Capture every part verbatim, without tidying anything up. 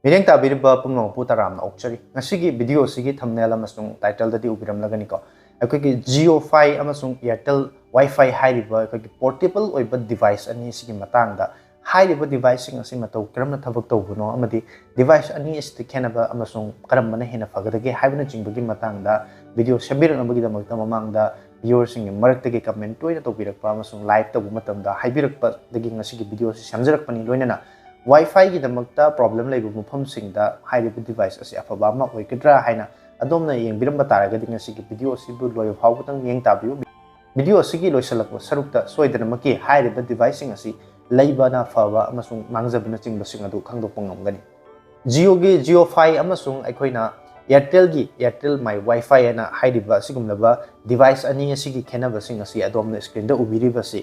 ꯃꯤꯠꯌꯦꯡ ꯇꯥꯕꯤꯔꯤꯕ ꯄꯨꯝꯅꯃꯛꯄꯨ ꯇꯔꯥꯝꯅ ꯑꯣꯛꯆꯔꯤ꯫ ꯉꯁꯤꯒꯤ video ꯑꯁꯤꯒꯤ thumbnail ꯑꯃꯁꯨꯡ title ꯗꯗꯤ ꯎꯕꯤꯔꯝꯂꯒꯅꯤꯀꯣ, ꯑꯩꯈꯣꯏꯒꯤ Jio Fi ꯑꯃꯁꯨꯡ Airtel Wi-Fi ꯍꯥꯏꯔꯤꯕ ꯑꯩꯈꯣꯏꯒꯤ portable ꯑꯣꯏꯕ device ꯑꯅꯤ ꯑꯁꯤꯒꯤ ꯃꯇꯥꯡꯗ, ꯍꯥꯏꯔꯤꯕ device ꯁꯤꯡ ꯑꯁꯤ ꯃꯇꯧ ꯀꯔꯝꯅ ꯊꯕꯛ ꯇꯧꯕꯅꯣ ꯑꯃꯗꯤ device ꯑꯅꯤ ꯑꯁꯤꯗ ꯈꯦꯠꯅꯕ ꯑꯃꯁꯨꯡ ꯀꯔꯝꯕꯅ ꯍꯦꯟꯅ ꯐꯒꯗꯒꯦ ꯍꯥꯏꯕꯅꯆꯤꯡꯕꯒꯤ ꯃꯇꯥꯡꯗ video ꯁꯦꯝꯕꯤꯔꯛꯅꯕꯒꯤꯗꯃꯛꯇ ꯃꯃꯥꯡꯗ viewer ꯁꯤꯡꯒꯤ ꯃꯔꯛꯇꯒꯤ comment ꯇꯣꯏꯅ ꯇꯧꯕꯤꯔꯛꯄ ꯑꯃꯁꯨꯡ live ꯇꯧꯕ ꯃꯇꯝꯗ ꯍꯥꯏꯕꯤꯔꯛꯄꯗꯒꯤ ꯉꯁꯤꯒꯤ video ꯑꯁꯤ ꯁꯦꯝꯖꯔꯛꯄꯅꯤ꯫ ꯂꯣꯏꯅꯅ Wi-Fi ꯒꯤꯗꯃꯛꯇ problem ꯂꯩꯕ ꯃꯐꯝꯁꯤꯡꯗ ꯍꯥꯏꯔꯤꯕ device ꯑꯁꯤ ꯑꯐꯕ ꯑꯃ ꯑꯣꯏꯒꯗ꯭ꯔꯥ ꯍꯥꯏꯅ ꯑꯗꯣꯝꯅ ꯌꯦꯡꯕꯤꯔꯝꯕ ꯇꯥꯔꯒꯗꯤ ꯉꯁꯤꯒꯤ video ꯑꯁꯤꯕꯨ ꯂꯣꯏꯕ ꯐꯥꯎꯕꯗꯪ ꯃꯤꯠꯌꯦꯡ ꯇꯥꯕꯤꯌꯨ꯫ Video ꯑꯁꯤꯒꯤ ꯂꯣꯏꯁꯤꯜꯂꯛꯄ ꯁꯔꯨꯛꯇ ꯁꯣꯏꯗꯅꯃꯛꯀꯤ ꯍꯥꯏꯔꯤꯕ device ꯁꯤꯡ ꯑꯁꯤ ꯂꯩꯕꯅ ꯐꯕ ꯑꯃꯁꯨꯡ ꯃꯥꯡꯖꯕꯅꯆꯤꯡꯕꯁꯤꯡ ꯑꯗꯨ ꯈꯪꯗꯣꯛꯄ ꯉꯝꯒꯅꯤ꯫ Jio ꯒꯤ Jio Fi ꯑꯃꯁꯨꯡ ꯑꯩꯈꯣꯏꯅ Airtel ꯒꯤ Airtel My Wi-Fi ꯍꯥꯏꯅ ꯍꯥꯏꯔꯤꯕ ꯑꯁꯤꯒꯨꯝꯂꯕ device ꯑꯅꯤ ꯑꯁꯤꯒꯤ ꯈꯦꯠꯅꯕꯁꯤꯡ ꯑꯁꯤ ꯑꯗꯣꯝꯅ screen ꯗ ꯎꯕꯤꯔꯤꯕꯁꯤ꯫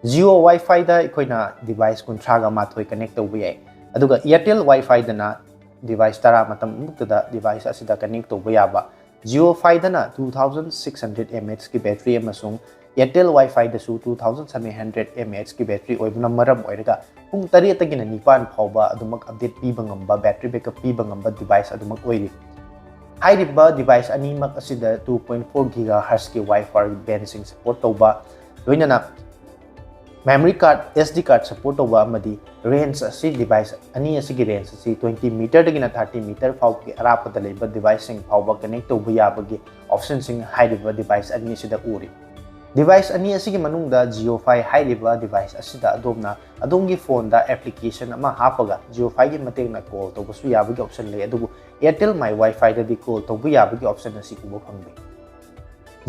Jio Wi-Fi ꯗ ꯑꯩꯈꯣꯏꯅ device ꯀꯨꯟꯊ꯭ꯔꯥꯒ ꯃꯥꯊꯣꯏ connect ꯇꯧꯕ ꯌꯥꯏ, ꯑꯗꯨꯒ Airtel Wi-Fi ꯗꯅ device ꯇꯔꯥ ꯃꯇꯝ ꯑꯃꯨꯛꯇꯗ device ꯑꯁꯤꯗ connect ꯇꯧꯕ ꯌꯥꯕ꯫ Jio Fi ꯗꯅ two thousand six hundred mAh ꯀꯤ battery ꯑꯃꯁꯨꯡ Airtel Wi-Fi ꯗꯁꯨ two thousand seven hundred mAh ꯀꯤ battery ꯑꯣꯏꯕꯅ ꯃꯔꯝ ꯑꯣꯏꯔꯒ ꯄꯨꯡ ꯇꯔꯦꯠꯇꯒꯤꯅ ꯅꯤꯄꯥꯟ ꯐꯥꯎꯕ ꯑꯗꯨꯃꯛ update ꯄꯤꯕ ꯉꯝꯕ, battery backup ꯄꯤꯕ ꯉꯝꯕ device ꯑꯗꯨꯃꯛ ꯑꯣꯏꯔꯤ꯫ ꯍꯥꯏꯔꯤꯕ device ꯑꯅꯤꯃꯛ ꯑꯁꯤꯗ two point four gigahertz ꯀꯤ Wi-Fi band ꯁꯤꯡ support ꯇꯧꯕ, ꯂꯣꯏꯅꯅ memory card, S D card support ꯇꯧꯕ ꯑꯃꯗꯤ range ꯑꯁꯤ, device ꯑꯅꯤ ꯑꯁꯤꯒꯤ range ꯑꯁꯤ twenty meter ꯗꯒꯤꯅ thirty meter ꯐꯥꯎꯕꯒꯤ ꯑꯔꯥꯞꯄꯗ ꯂꯩꯕ device ꯁꯤꯡ ꯐꯥꯎꯕ connect ꯇꯧꯕ ꯌꯥꯕꯒꯤ option ꯁꯤꯡ ꯍꯥꯏꯔꯤꯕ device ꯑꯅꯤ ꯑꯁꯤꯗ ꯎꯔꯤ꯫ Device ꯑꯅꯤ ꯑꯁꯤꯒꯤ ꯃꯅꯨꯡꯗ Jio Fi ꯍꯥꯏꯔꯤꯕ device ꯑꯁꯤꯗ ꯑꯗꯣꯝꯅ ꯑꯗꯣꯝꯒꯤ phone ꯗ application ꯑꯃ ꯍꯥꯞꯄꯒ Jio Fi ꯒꯤ ꯃꯇꯦꯡꯅ call ꯇꯧꯕꯁꯨ ꯌꯥꯕꯒꯤ option ꯂꯩ, ꯑꯗꯨꯕꯨ Airtel My Wi-Fi ꯗꯗꯤ call ꯇꯧꯕ ꯌꯥꯕꯒꯤ option ꯑꯁꯤ ꯎꯕ ꯐꯪꯗꯦ꯫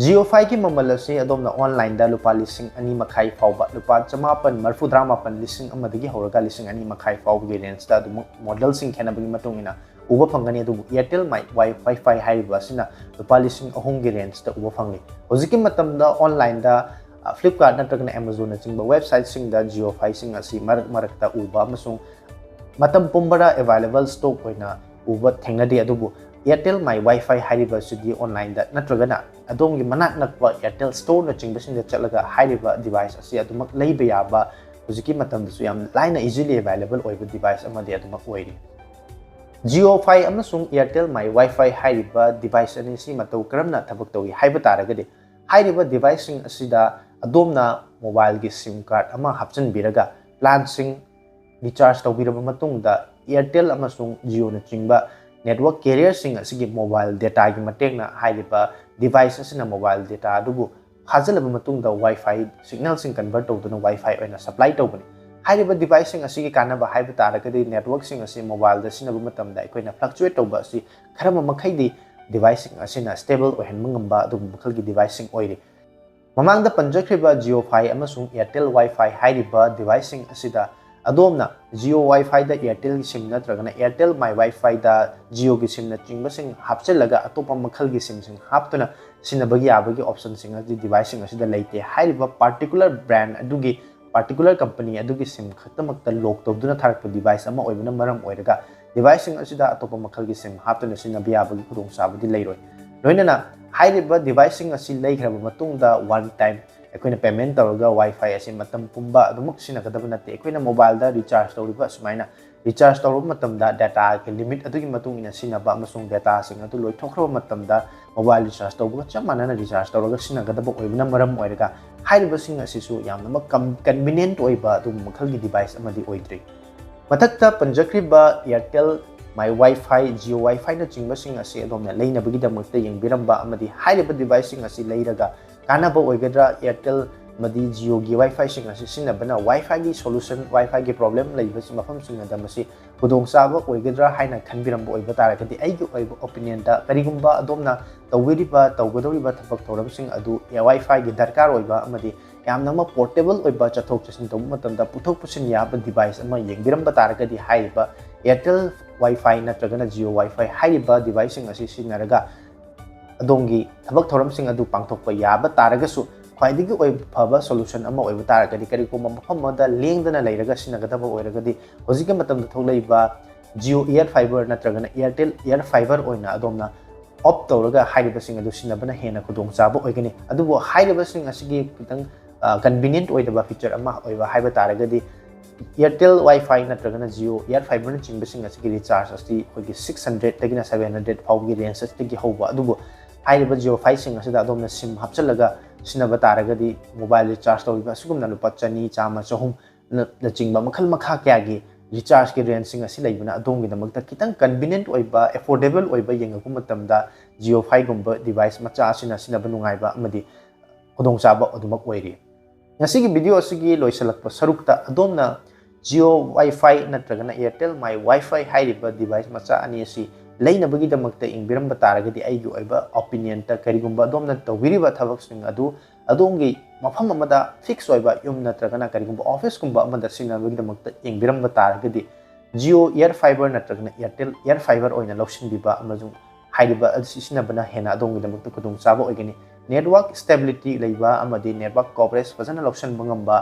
Jio Fi ꯒꯤ ꯃꯃꯜ ꯑꯁꯤ ꯑꯗꯣꯝꯅ online ꯗ ꯂꯨꯄꯥ ꯂꯤꯁꯤꯡ ꯑꯅꯤ ꯃꯈꯥꯏ ꯐꯥꯎꯕ, ꯂꯨꯄꯥ ꯆꯃꯥꯄꯟ ꯃꯔꯤꯐꯨ ꯇꯔꯥꯃꯥꯄꯟ, ꯂꯤꯁꯤꯡ ꯑꯃꯗꯒꯤ ꯍꯧꯔꯒ ꯂꯤꯁꯤꯡ ꯑꯅꯤ ꯃꯈꯥꯏ ꯐꯥꯎꯕꯒꯤ range ꯇ ꯑꯗꯨꯃꯛ model ꯁꯤꯡ ꯈꯦꯠꯅꯕꯒꯤ ꯃꯇꯨꯡ ꯏꯟꯅ ꯎꯕ ꯐꯪꯒꯅꯤ꯫ ꯑꯗꯨꯕꯨ Airtel My Wi-, Wi-Fi ꯍꯥꯏꯔꯤꯕ ꯑꯁꯤꯅ ꯂꯨꯄꯥ ꯂꯤꯁꯤꯡ ꯑꯍꯨꯝꯒꯤ range ꯇ ꯎꯕ ꯐꯪꯂꯤ꯫ ꯍꯧꯖꯤꯛꯀꯤ ꯃꯇꯝꯗ online ꯗ, ꯑ, Flipkart ꯅꯠꯇ꯭ꯔꯒꯅ Amazon ꯅꯆꯤꯡꯕ website ꯁꯤꯡꯗ Jio Fi ꯁꯤꯡ ꯑꯁꯤ ꯃꯔꯛ ꯃꯔꯛꯇ ꯎꯕ ꯑꯃꯁꯨꯡ ꯃꯇꯝ ꯄꯨꯝꯕꯗ available stock ꯑꯣꯏꯅ ꯎꯕ ꯊꯦꯡꯅꯗꯦ, ꯑꯗꯨꯕꯨ Airtel My Wi-Fi ꯍꯥꯏꯔꯤꯕ ꯑꯁꯤꯗꯤ online ꯗ ꯅꯠꯇ꯭ꯔꯒꯅ ꯑꯗꯣꯝꯒꯤ ꯃꯅꯥꯛ ꯅꯛꯄ Airtel store ꯅꯆꯤꯡꯕꯁꯤꯡꯗ ꯆꯠꯂꯒ ꯍꯥꯏꯔꯤꯕ device ꯑꯁꯤ ꯑꯗꯨꯃꯛ ꯂꯩꯕ ꯌꯥꯕ, ꯍꯧꯖꯤꯛꯀꯤ ꯃꯇꯝꯗꯁꯨ ꯌꯥꯝ ꯂꯥꯏꯅ easily available ꯑꯣꯏꯕ device ꯑꯃꯗꯤ ꯑꯗꯨꯃꯛ ꯑꯣꯏꯔꯤ꯫ JioFi ꯑꯃꯁꯨꯡ Airtel My WiFi ꯍꯥꯏꯔꯤꯕ device ꯑꯅꯤꯁꯤ ꯃꯇꯧ ꯀꯔꯝꯅ ꯊꯕꯛ ꯇꯧꯏ ꯍꯥꯏꯕ ꯇꯥꯔꯒꯗꯤ, ꯍꯥꯏꯔꯤꯕ deviceꯁꯤꯡ ꯑꯁꯤꯗ ꯑꯗꯣꯝꯅ mobileꯒꯤ SIM card ꯑꯃ ꯍꯥꯞꯆꯤꯟꯕꯤꯔꯒ planꯁꯤꯡ recharge ꯇꯧꯕꯤꯔꯕ ꯃꯇꯨꯡꯗ Airtel ꯑꯃꯁꯨꯡ Jioꯅꯆꯤꯡꯕ network carrierꯁꯤꯡ ꯑꯁꯤꯒꯤ mobile dataꯒꯤ ꯃꯇꯦꯡꯅ ꯍꯥꯏꯔꯤꯕ device ꯑꯁꯤꯅ mobile data ꯑꯗꯨꯕꯨ ꯐꯥꯖꯤꯜꯂꯕ ꯃꯇꯨꯡꯗ WiFi signalꯁꯤꯡ convert ꯇꯧꯗꯨꯅ WiFi ꯑꯣꯏꯅ supply ꯇꯧꯕꯅꯤ꯫ ꯍꯥꯏꯔꯤꯕ deviceꯁꯤꯡ ꯑꯁꯤꯒꯤ ꯀꯥꯟꯅꯕ ꯍꯥꯏꯕ ꯇꯥꯔꯒꯗꯤ, networkꯁꯤꯡ ꯑꯁꯤ mobileꯗ ꯁꯤꯖꯤꯟꯅꯕ ꯃꯇꯝꯗ ꯑꯩꯈꯣꯏꯅ fluctuate ꯇꯧꯕ ꯑꯁꯤ ꯈꯔ ꯃꯈꯩꯗꯤ deviceꯁꯤꯡ ꯑꯁꯤꯅ stable ꯑꯣꯏꯍꯟꯕ ꯉꯝꯕ ꯑꯗꯨꯒꯨꯝꯕ ꯃꯈꯜꯒꯤ deviceꯁꯤꯡ ꯑꯣꯏꯔꯤ꯫ ꯃꯃꯥꯡꯗ ꯄꯟꯖꯈ꯭ꯔꯤꯕ JioFi ꯑꯃꯁꯨꯡ Airtel WiFi ꯍꯥꯏꯔꯤꯕ deviceꯁꯤꯡ ꯑꯁꯤꯗ ꯑꯗꯣꯝꯅ Jio WiFiꯗ Airtelꯒꯤ SIM ꯅꯠꯇ꯭ꯔꯒꯅ Airtel My WiFiꯗ Jioꯒꯤ SIMꯅꯆꯤꯡꯕꯁꯤꯡ ꯍꯥꯞꯆꯤꯜꯂꯒ ꯑꯇꯣꯞꯄ ꯃꯈꯜꯒꯤ SIMꯁꯤꯡ ꯍꯥꯞꯇꯨꯅ ꯁꯤꯖꯤꯟꯅꯕ ꯌꯥꯕꯒꯤ optionꯁꯤꯡ ꯑꯁꯤ deviceꯁꯤꯡ ꯑꯁꯤꯗ ꯂꯩꯇꯦ꯫ ꯍꯥꯏꯔꯤꯕ particular brand ꯑꯗꯨꯒꯤ, particular company ꯑꯗꯨꯒꯤ SIM ꯈꯛꯇꯃꯛꯇ lock ꯇꯧꯗꯨꯅ ꯊꯥꯔꯛꯄ device ꯑꯃ ꯑꯣꯏꯕꯅ ꯃꯔꯝ ꯑꯣꯏꯔꯒ, deviceꯁꯤꯡ ꯑꯁꯤꯗ ꯑꯇꯣꯞꯄ ꯃꯈꯜꯒꯤ SIM ꯍꯥꯞꯇꯨꯅ ꯁꯤꯖꯤꯟꯅꯕ ꯌꯥꯕꯒꯤ ꯈꯨꯗꯣꯡꯆꯥꯕꯗꯤ ꯂꯩꯔꯣꯏ꯫ ꯂꯣꯏꯅꯅ ꯍꯥꯏꯔꯤꯕ deviceꯁꯤꯡ ꯑꯁꯤ ꯂꯩꯈ꯭ꯔꯕ ꯃꯇꯨꯡꯗ one time ꯑꯩꯈꯣꯏꯅ payment ꯇꯧꯔꯒ WiFi ꯑꯁꯤ ꯃꯇꯝ ꯄꯨꯝꯕ ꯑꯗꯨꯃꯛ ꯁꯤꯖꯤꯟꯅꯒꯗꯕ ꯅꯠꯇꯦ꯫ ꯑꯩꯈꯣꯏꯅ mobileꯗ recharge ꯇꯧꯔꯤꯕ ꯑꯁꯨꯃꯥꯏꯅ recharge ꯇꯧꯔꯕ ꯃꯇꯝꯗ dataꯒꯤ limit ꯑꯗꯨꯒꯤ ꯃꯇꯨꯡ ꯏꯟꯅ ꯁꯤꯖꯤꯟꯅꯕ ꯑꯃꯁꯨꯡ dataꯁꯤꯡ ꯑꯗꯨ ꯂꯣꯏꯊꯣꯛꯈ꯭ꯔꯕ ꯃꯇꯝꯗ mobile recharge ꯇꯧꯕꯒ ꯆꯞ ꯃꯥꯟꯅꯅ recharge ꯇꯧꯔꯒ ꯁꯤꯖꯤꯟꯅꯒꯗꯕ ꯑꯣꯏꯕꯅ ꯃꯔꯝ ꯑꯣꯏꯔꯒ, ꯍꯥꯏꯔꯤꯕꯁꯤꯡ ꯑꯁꯤꯁꯨ ꯌꯥꯝꯅꯃꯛ ꯀꯝ-, convenient ꯑꯣꯏꯕ ꯑꯗꯨꯒꯨꯝꯕ ꯃꯈꯜꯒꯤ device ꯑꯃꯗꯤ ꯑꯣꯏꯗ꯭ꯔꯤ꯫ ꯃꯊꯛꯇ ꯄꯟꯖꯈ꯭ꯔꯤꯕ Airtel My WiFi, Jio WiFiꯅꯆꯤꯡꯕꯁꯤꯡ ꯑꯁꯤ ꯑꯗꯣꯝꯅ ꯂꯩꯅꯕꯒꯤꯗꯃꯛꯇ ꯌꯦꯡꯕꯤꯔꯝꯕ ꯑꯃꯗꯤ ꯍꯥꯏꯔꯤꯕ deviceꯁꯤꯡ ꯑꯁꯤ ꯂꯩꯔꯒ ꯀꯥꯟꯅꯕ ꯑꯣꯏꯒꯗ꯭ꯔꯥ, Airtel ꯑꯃꯗꯤ Jioꯒꯤ WiFiꯁꯤꯡ ꯑꯁꯤ ꯁꯤꯖꯤꯟꯅꯕꯅ WiFiꯒꯤ solution, WiFiꯒꯤ problem ꯂꯩꯕ ꯃꯐꯝꯁꯤꯡ ꯑꯗ ꯃꯁꯤ ꯈꯨꯗꯣꯡꯆꯥꯕ ꯑꯣꯏꯒꯗ꯭ꯔꯥ ꯍꯥꯏꯅ ꯈꯟꯕꯤꯔꯝꯕ ꯑꯣꯏꯕ ꯇꯥꯔꯒꯗꯤ, ꯑꯩꯒꯤ ꯑꯣꯏꯕ opinionꯗ, ꯀꯔꯤꯒꯨꯝꯕ ꯑꯗꯣꯝꯅ ꯇꯧꯕꯤꯔꯤꯕ, ꯇꯧꯒꯗꯧꯔꯤꯕ ꯊꯕꯛ ꯊꯧꯔꯝꯁꯤꯡ ꯑꯗꯨ WiFiꯒꯤ ꯗꯔꯀꯥꯔ ꯑꯣꯏꯕ ꯑꯃꯗꯤ ꯌꯥꯝꯅꯃꯛ portable ꯑꯣꯏꯕ, ꯆꯠꯊꯣꯛ ꯆꯠꯁꯤꯟ ꯇꯧꯕ ꯃꯇꯝꯗ ꯄꯨꯊꯣꯛ ꯄꯨꯁꯤꯟ ꯌꯥꯕ device ꯑꯃ ꯌꯦꯡꯕꯤꯔꯝꯕ ꯇꯥꯔꯒꯗꯤ, ꯍꯥꯏꯔꯤꯕ Airtel WiFi ꯅꯠꯇ꯭ꯔꯒꯅ Jio WiFi ꯍꯥꯏꯔꯤꯕ deviceꯁꯤꯡ ꯑꯁꯤ ꯁꯤꯖꯤꯟꯅꯔꯒ ꯑꯗꯣꯝꯒꯤ ꯊꯕꯛ ꯊꯧꯔꯝꯁꯤꯡ ꯑꯗꯨ ꯄꯥꯡꯊꯣꯛꯄ ꯌꯥꯕ ꯇꯥꯔꯒꯁꯨ, ꯈ꯭ꯋꯥꯏꯗꯒꯤ ꯑꯣꯏ-, ꯐꯕ solution ꯑꯃ ꯑꯣꯏꯕ ꯇꯥꯔꯒꯗꯤ, ꯀꯔꯤꯒꯨꯝꯕ ꯃꯐꯝ ꯑꯃꯗ ꯂꯦꯡꯗꯅ ꯂꯩꯔꯒ ꯁꯤꯖꯤꯟꯅꯒꯗꯕ ꯑꯣꯏꯔꯒꯗꯤ, ꯍꯧꯖꯤꯛꯀꯤ ꯃꯇꯝꯗ ꯊꯣꯛꯂꯛꯏꯕ Jio Air Fiber ꯅꯠꯇ꯭ꯔꯒꯅ Airtel Air Fiber ꯑꯣꯏꯅ ꯑꯗꯣꯝꯅ opt ꯇꯧꯔꯒ ꯍꯥꯏꯔꯤꯕꯁꯤꯡ ꯑꯗꯨ ꯁꯤꯖꯤꯟꯅꯕꯅ ꯍꯦꯟꯅ ꯈꯨꯗꯣꯡꯆꯥꯕ ꯑꯣꯏꯒꯅꯤ꯫ ꯑꯗꯨꯕꯨ ꯍꯥꯏꯔꯤꯕꯁꯤꯡ ꯑꯁꯤꯒꯤ ꯈꯤꯇꯪ, ꯑ, convenient ꯑꯣꯏꯗꯕ feature ꯑꯃ ꯑꯣꯏꯕ ꯍꯥꯏꯕ ꯇꯥꯔꯒꯗꯤ, Airtel Wi-Fi ꯅꯠꯇ꯭ꯔꯒꯅ Jio Air Fiberꯅꯆꯤꯡꯕꯁꯤꯡ ꯑꯁꯤꯒꯤ recharge ꯑꯁꯤ ꯑꯩꯈꯣꯏꯒꯤ six hundredꯗꯒꯤꯅ seven hundred ꯐꯥꯎꯕꯒꯤ range ꯑꯁꯤꯗꯒꯤ ꯍꯧꯕ, ꯑꯗꯨꯕꯨ ꯍꯥꯏꯔꯤꯕ Jio Fiꯁꯤꯡ ꯑꯁꯤꯗ ꯑꯗꯣꯝꯅ SIM ꯍꯥꯞꯆꯤꯜꯂꯒ ꯁꯤꯖꯤꯟꯅꯕ ꯇꯥꯔꯒꯗꯤ mobile recharge ꯇꯧꯔꯤꯕ ꯑꯁꯤꯒꯨꯝꯅ ꯂꯨꯄꯥ ꯆꯅꯤ, ꯆꯥꯝꯃ, ꯆꯍꯨꯝ ꯅ-, ꯅꯆꯤꯡꯕ ꯃꯈꯜ ꯃꯈꯥ ꯀꯌꯥꯒꯤ rechargeꯀꯤ rangeꯁꯤꯡ ꯑꯁꯤ ꯂꯩꯕꯅ ꯑꯗꯣꯝꯒꯤꯗꯃꯛꯇ ꯈꯤꯇꯪ convenient ꯑꯣꯏꯕ, affordable ꯑꯣꯏꯕ ꯌꯦꯡꯉꯛꯄ ꯃꯇꯝꯗ Jio Fiꯒꯨꯝꯕ device ꯃꯆꯥ ꯑꯁꯤꯅ ꯁꯤꯖꯤꯟꯅꯕ ꯅꯨꯡꯉꯥꯏꯕ ꯑꯃꯗꯤ ꯈꯨꯗꯣꯡꯆꯥꯕ ꯑꯗꯨꯃꯛ ꯑꯣꯏꯔꯤ꯫ ꯉꯁꯤꯒꯤ video ꯑꯁꯤꯒꯤ ꯂꯣꯏꯁꯤꯜꯂꯛꯄ ꯁꯔꯨꯛꯇ ꯑꯗꯣꯝꯅ Jio Wi-Fi ꯅꯠꯇ꯭ꯔꯒꯅ Airtel My Wi-Fi ꯍꯥꯏꯔꯤꯕ device ꯃꯆꯥ ꯑꯅꯤ ꯑꯁꯤ ꯂꯩꯅꯕꯒꯤꯗꯃꯛꯇ ꯌꯦꯡꯕꯤꯔꯝꯕ ꯇꯥꯔꯒꯗꯤ, ꯑꯩꯒꯤ ꯑꯣꯏꯕ opinionꯇ ꯀꯔꯤꯒꯨꯝꯕ ꯑꯗꯣꯝꯅ ꯇꯧꯕꯤꯔꯤꯕ ꯊꯕꯛꯁꯤꯡ ꯑꯗꯨ ꯑꯗꯣꯝꯒꯤ ꯃꯐꯝ ꯑꯃꯗ fix ꯑꯣꯏꯕ ꯌꯨꯝ ꯅꯠꯇ꯭ꯔꯒꯅ ꯀꯔꯤꯒꯨꯝꯕ officeꯀꯨꯝꯕ ꯑꯃꯗ ꯁꯤꯖꯤꯟꯅꯕꯒꯤꯗꯃꯛꯇ ꯌꯦꯡꯕꯤꯔꯝꯕ ꯇꯥꯔꯒꯗꯤ, Jio Air Fiber ꯅꯠꯇ꯭ꯔꯒꯅ Airtel Air Fiber ꯑꯣꯏꯅ ꯂꯧꯁꯤꯟꯕꯤꯕ ꯑꯃꯁꯨꯡ ꯍꯥꯏꯔꯤꯕ ꯑꯁꯤ ꯁꯤꯖꯤꯟꯅꯕꯅ ꯍꯦꯟꯅ ꯑꯗꯣꯝꯒꯤꯗꯃꯛꯇ ꯈꯨꯗꯣꯡꯆꯥꯕ ꯑꯣꯏꯒꯅꯤ꯫ Network stability ꯂꯩꯕ ꯑꯃꯗꯤ network coverage ꯐꯖꯅ ꯂꯧꯁꯤꯟꯕ ꯉꯝꯕ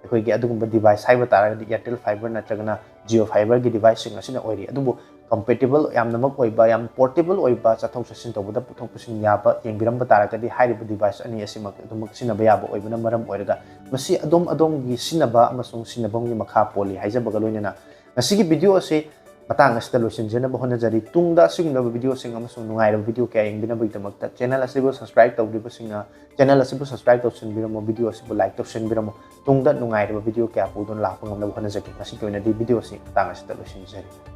ꯑꯩꯈꯣꯏꯒꯤ ꯑꯗꯨꯒꯨꯝꯕ device ꯍꯥꯏꯕ ꯇꯥꯔꯒꯗꯤ Airtel Fiber ꯅꯠꯇ꯭ꯔꯒꯅ Jio Fiberꯒꯤ deviceꯁꯤꯡ ꯑꯁꯤꯅ ꯑꯣꯏꯔꯤ꯫ ꯑꯗꯨꯕꯨ compatible ꯌꯥꯝꯅꯃꯛ ꯑꯣꯏꯕ, ꯌꯥꯝ portable ꯑꯣꯏꯕ, ꯆꯠꯊꯣꯛ ꯆꯠꯁꯤꯟ ꯇꯧꯕꯗ ꯄꯨꯊꯣꯛ ꯄꯨꯁꯤꯟ ꯌꯥꯕ ꯌꯦꯡꯕꯤꯔꯝꯕ ꯇꯥꯔꯒꯗꯤ ꯍꯥꯏꯔꯤꯕ device ꯑꯅꯤ ꯑꯁꯤꯃꯛ ꯑꯗꯨꯃꯛ ꯁꯤꯖꯤꯟꯅꯕ ꯌꯥꯕ ꯑꯣꯏꯕꯅ ꯃꯔꯝ ꯑꯣꯏꯔꯒ ꯃꯁꯤ ꯑꯗꯣꯝ ꯑꯗꯣꯝꯒꯤ ꯁꯤꯖꯤꯟꯅꯕ ꯑꯃꯁꯨꯡ ꯁꯤꯖꯤꯟꯅꯐꯝꯒꯤ ꯃꯈꯥ ꯄꯣꯜꯂꯤ ꯍꯥꯏꯖꯕꯒ ꯂꯣꯏꯅꯅ ꯉꯁꯤꯒꯤ video ꯑꯁꯤ ꯃꯇꯥꯡ ꯑꯁꯤꯗ ꯂꯣꯏꯁꯤꯟꯖꯅꯕ ꯍꯣꯠꯅꯖꯔꯤ꯫ ꯇꯨꯡꯗ ꯑꯁꯤꯒꯨꯝꯂꯕ videoꯁꯤꯡ ꯑꯃꯁꯨꯡ ꯅꯨꯡꯉꯥꯏꯔꯕ video ꯀꯌꯥ ꯌꯦꯡꯕꯤꯅꯕꯒꯤꯗꯃꯛꯇ channel ꯑꯁꯤꯕꯨ subscribe ꯇꯧꯗ꯭ꯔꯤꯕꯁꯤꯡꯅ channel ꯑꯁꯤꯕꯨ subscribe ꯇꯧꯁꯤꯟꯕꯤꯔꯝꯃꯨ, video ꯑꯁꯤꯕꯨ like ꯇꯧꯁꯤꯟꯕꯤꯔꯝꯃꯨ꯫ ꯇꯨꯡꯗ ꯅꯨꯡꯉꯥꯏꯔꯕ video ꯀꯌꯥ ꯄꯨꯗꯨꯅ ꯂꯥꯛꯄ ꯉꯝꯅꯕ ꯍꯣꯠꯅꯖꯒꯦ꯫ ꯉꯁꯤꯒꯤ ꯑꯣꯏꯅꯗꯤ video ꯑꯁꯤ ꯃꯇꯥꯡ ꯑꯁꯤꯗ ꯂꯣꯏꯁꯤꯟꯖꯔꯤ꯫